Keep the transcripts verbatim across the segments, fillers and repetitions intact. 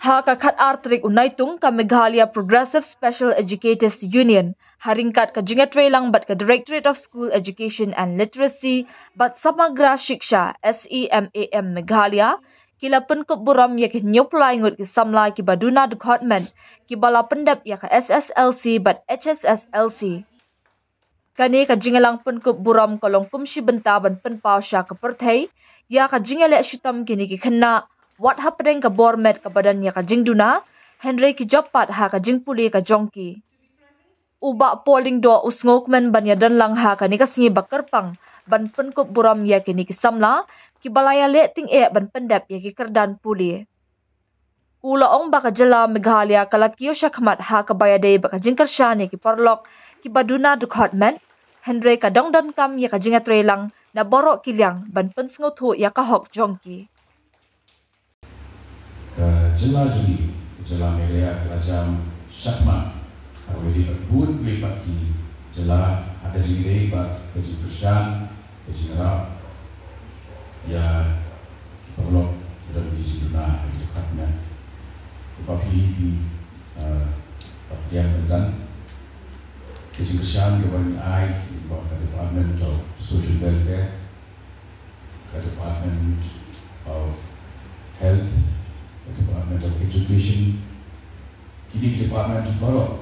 Ha ka khat ar tarik u Naitung, ka Meghalaya Progressive Special Educators Union, ha ryngkat ka jingïatreilang bad ka Directorate of School Education and Literacy bad Samagra Shiksha, SEMAM Meghalaya, ki la pynkup burom ïa ki hynñiew phew lai ngut ki samla kiba duna dkhot met, kiba la pyndep ïa ka SSLC bad HSSLC. Kane ka jingïalang pynkup burom ka long kum shi bynta ban pynpaw sha ka pyrthei ïa ka jingïaleh shitom kine ki khynnah, wat hapdeng ka bor met kaba don ïa ka jingduna, hynrei ki jop pat ha ka jingpule ka jong ki. U Bah Paul Lyngdoh u sngewkmen ban ïadon lang ha kane ka sngi ba kyrpang ban pynkup burom ïa kine ki samla kiba la ïaleh tyngeh ban pyndep ïa ki kyrdan pule. U la ong ba ka jylla Meghalaya ka la kiew shakhmat ha kaba ïadei bad ka jingkyrshan ïa ki paralok kiba duna dkhot met, hynrei ka dang donkam ïa ka jingïatreilang na baroh ki liang ban pynsngewthuh ïa ka hok jong ki. Ka jylla jong ngi, ka jylla Meghalaya ka la jam shakhmat ha kaba ïadei bad bun kiwei pat ki jylla ha ka jingïadei bad ka jingkyrshan, ka jingïarap ïa ki paralok kiba don ki jingduna ha ki department. Kumba phi, phi, eh, pat ïa mynta ka jingkyrshan kaba ngi ai ïa ka Department of Social Welfare, ka Department of Health, ka Department of Education, kine ki department baroh.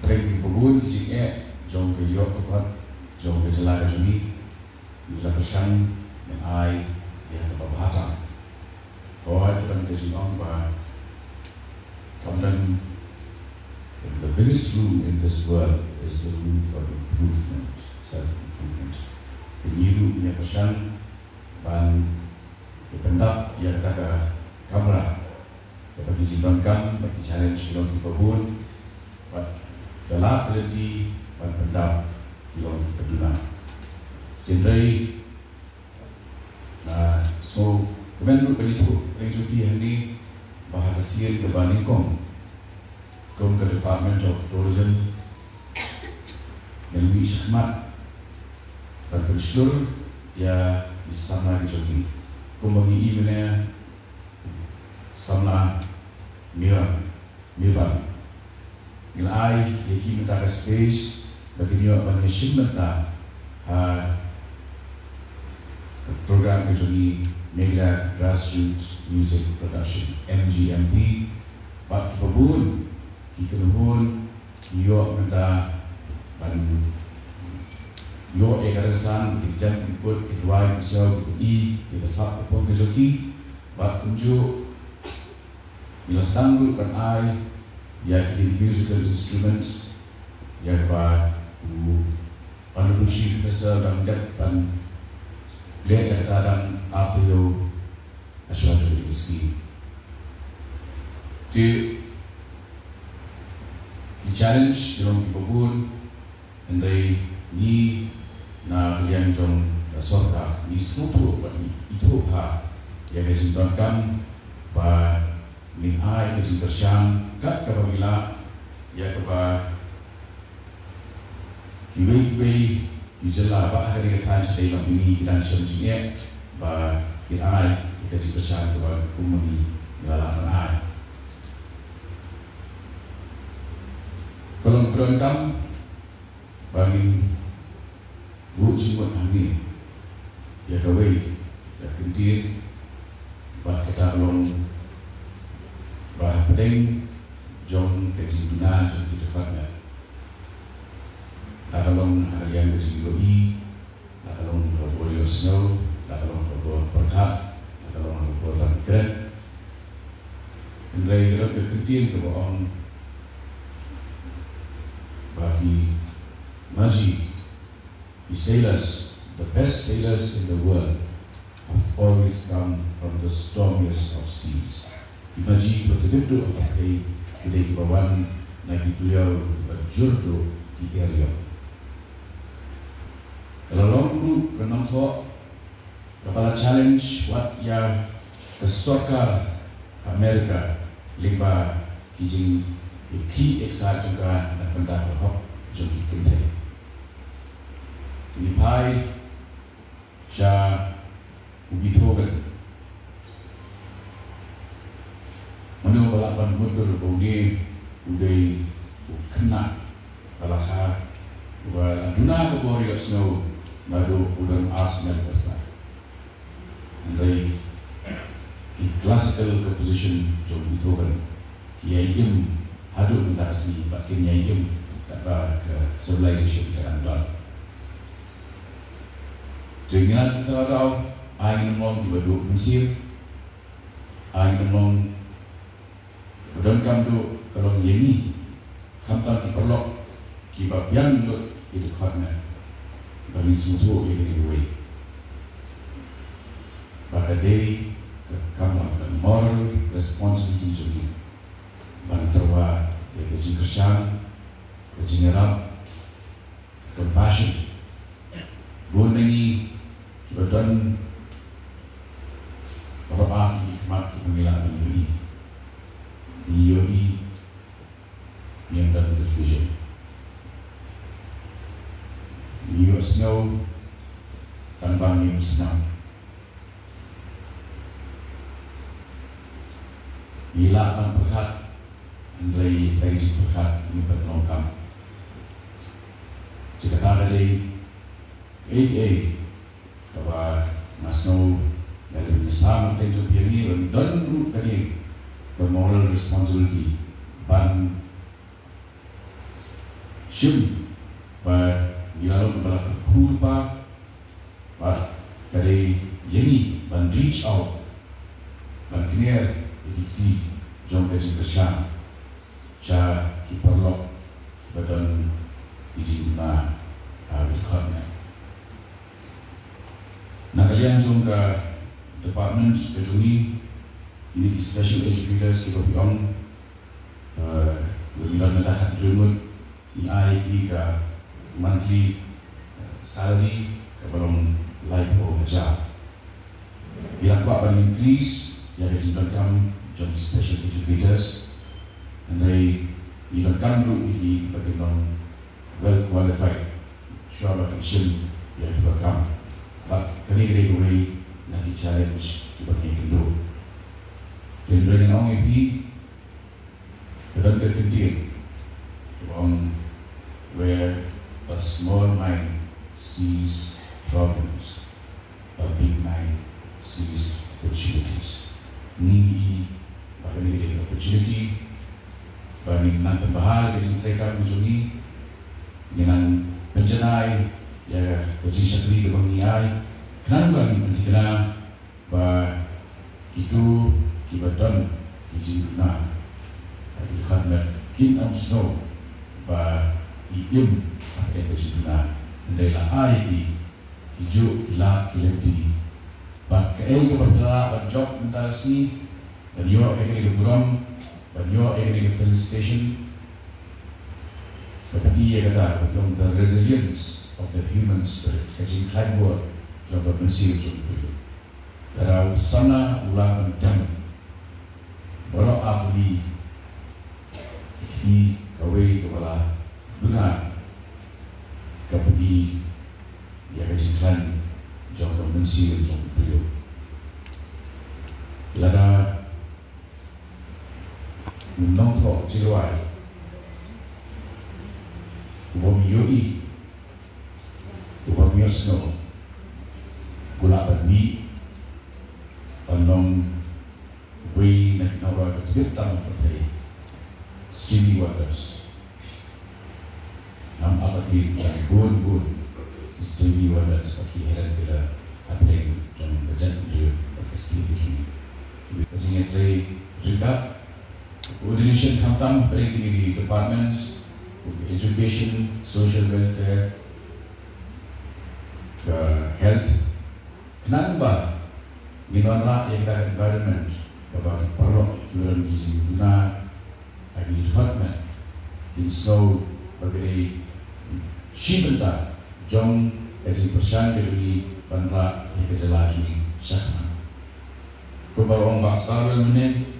Pyrshang ki bun ki jingeh jong ka ïoh ka kot jong ka jylla ka jong ngi, ngi la pyrshang ban ai ïa kaba bha tam. Hooid, ka don ka jingong ba kam don, the biggest room in this world is the room for improvement, self improvement. Te ngi ruh ngi ïa pyrshang ban ïa pyndap ïa kata ka kamra kaba ki jingdonkam bad ki challenge ki long kiba bun, bad ka lad ka lynti ban pyndap ki long kiba duna. Hynrei nga sngewkmen ruh ban ïathuh pyrshah jong phi hangne ba ha ka sien kaba nyngkong, kum ka Department of Tourism, ngi la mih shakhmat ban pynshlur ïa ki samla ki jong ngi. Kumba ngi i mynne, samla Mira, Mirban, ngi la ai ïa ki mynta ka space ba kin ïoh ban ïashim bynta ha ka program ka jong ngi, Meghalaya Grassroots Music Production, MGMP. Bad kiba bun ki kynhun ki ïoh mynta ban ïoh ïa ka rynsan, ki jan, ki put, ki duwai, ki siaw, ki i ïa ka sap ka pung ka jong ki. Bad kumjuh ngi la sdang ruh ban ai ïa ki musical instruments ïa kaba u Honorable Chief Minister u dang dep ban leh ïa kata dang artylli ha shuwa jong ka sngi. Te ki challenge ki long kiba bun, hynrei ngi na ka liang jong ka sorkar ngi sngewthuh bad ngi ithuh bha ïa ka jingdonkam ba ngin ai ka jingkyrshan kat kaba ngi lah ïa kaba kiwei kiwei ki jylla ba ha kane ka thaiñ shatei lam mihngi ki dang shem jingeh ba kin ai ïa ka jingkyrshan kaba kum ma ngi ngi la lah ban ai. Ka long ka donkam ba ngin buh jingmut hangne ïa kawei ka kyntien, bad kata ka long ba hapdeng jong ka jingduna jong ki department, la ka long ha ka liang ka jingïohi, la ka long ha ka bor ïohsngew, la ka long ha ka bor pyrkhat, la ka long ha ka bor ban kren. Hynrei ka don ka kyntien kaba ong ba ki maji, ki sailors, the best sailors in the world have always come from the stormiest of seas. Ki maji ba tbit duh ha pyrthei ki dei kiba wan na ki duriaw kiba jur duh, ki eriong. Ka la long ruh ka nongthoh kaba la challenge wat ïa ka sorkar America lyngba ki jingïakhih ïaksaid jong ka na ka bynta ka hok jong ki kynthei. Te ngi phai sha u Beethoven. Ban mudur ba u dei, u dei u khynnah ba la kha, uba la duna ka bor ïohsngew naduh u don ar snem beit. Hynrei ki classical composition jong Beethoven ki ïai im haduh mynta ka sngi, bad kin ïai im katba ka civilization ka dang don. Te ngi la kyntu, ai ngin ym long kiba duh mynsiem, ai ngin ym long Ka donkam duh ka long ïa ngi, khamtam ki paralok kiba biang lut ïa ki dkhot met, ba ngin sngewthuh ïa kane kawei, ba ka dei ka kam, ka moral responsibility jong ngi ban tyrwa ïa ka jingkyrshan, ka jingïarap, compassion. Bun na ngi kiba don baroh ar tylli ki khmat kiba ngi lah ban ïohi. Ngi ïohi, ngim don confusion. Ngi ïohsngew tang ba ngim sngew. Ngi lah ban pyrkhat, hynrei tang ka jingpyrkhat ngim pynlong kam. Te kata ka dei kaei kaei kaba nga sngew nga dei ban ïasam hapdeng jong phi ïa ngi, ba ngi don ruh kane ka moral responsibility ban shim ba ngi la long kiba la kyrkhu lypa, bad ka dei ïa ngi ban reach out, ban kner ïa ki kti jong ka jingkyrshan sha ki paralok kiba don ki jingduna, ah, ki dkhot met. Na ka liang jong ka department ka jong ngi, kine ki special educators kiba phi ong, eh, kiba ngi don mynta khathynriew ngut, ngi ai ïa ki ka monthly, eh, salary kaba long laiphew hajar. Ngi la kwah ban increase ïa ka jingdonkam jong ki special educators, hynrei ngi donkam ruh ïa ki ba kin long well qualified shuwa ba kin shim ïa kata ka kam. Bad kane ka dei kawei na ki challenge kiba ngi ïakynduh. Te hynrei ngan ong ïa phi, ka don ka ktien kaba ong, where a small mind sees problems, a big mind sees opportunities. Ngi i ba kane ka dei ka opportunity ba ngin nang pynbha ïa ka jingtrei kam ka jong ngi, ngin nang pynjanai ïa ka jingshakri kaba ngi ai, khnang ba ngin pynthikna ba kito kiba don ki jingduna ha ki dkhot met kin ym sngew ba ki im ha ka jingduna, hynrei la ai ki ki juk, ki lad, ki lynti. Bad kaei kaba phi lah ban jop mynta ka sngi, ban ïoh ïa kane ka burom, ban ïoh ïa kane ka felicitation, ka pyni ïa kata ba ki ong the resilience of the human spirit, ka jingkhlaiñ bor jong ka mynsiem jong u briew. Lada u samla u lah ban tem baroh ar tylli ki kti, kawei kaba la duna, ka pyni ïa ka jingkhlaiñ jong ka mynsiem jong u briew. Lada u nongthoh jingrwai u bym ïohi, u bym ïohsngew, u lah ban mih ban long uwei na ki nongrwai ba tbit tam ha pyrthei, Stevie Wonders. Ngam artatien, ki don bun bun ki Stevie Wonders ba ki heh lynti hapdeng jong ka jaitbynriew bad ka state ka jong ngi. Ka jingïatrei ryngkat, coordination khamtam hapdeng kine ki departments, education, social welfare, ka health, khnang ba ngin wanrah ïa ka environment kaba ki paralok kiba don ki jingduna ha ki dkhot met kin sngew ba ka dei shi bynta jong ka jingpyrshang ka jong ngi ban rah ïa ka jylla jong ngi shakhmat. Kumba ong Bah Sarwel mynne,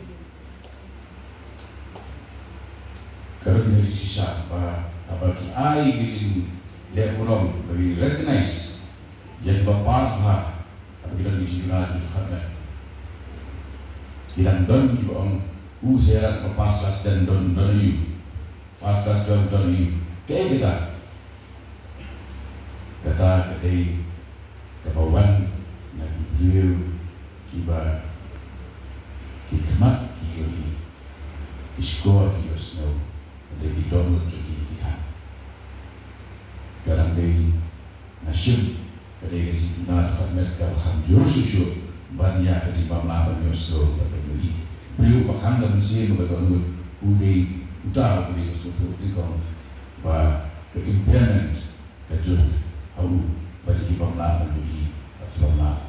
ka rung ka jingshisha ba haba ki ai ka jingleh burom, ba ki recognize ïa kiba pass bha, haba ki don ki jingduna jingkhatmet, ki dang don kiba ong U Sarah ba first class Donahue, first class Donahue. Kaei kata? Kata ka dei kaba wan na ki briew kiba ki khmat ki ïohi, ki shkor ki ïohsngew, ka dei ki dohnud jong ki ki khang. Ka dang dei Nga shim ka dei ka jingkynmaw kaba kham jur shuh shuh ban ïa ka jingbamla ban ïohsngew bad ban ïohi. Briew ba khang da mynsiem bad ba dohnud, u dei uta uba dei ka sngewthuh nyngkong ba ka impairment ka jur ha u ban ïa ki bamla ban ïohi bad ki bamla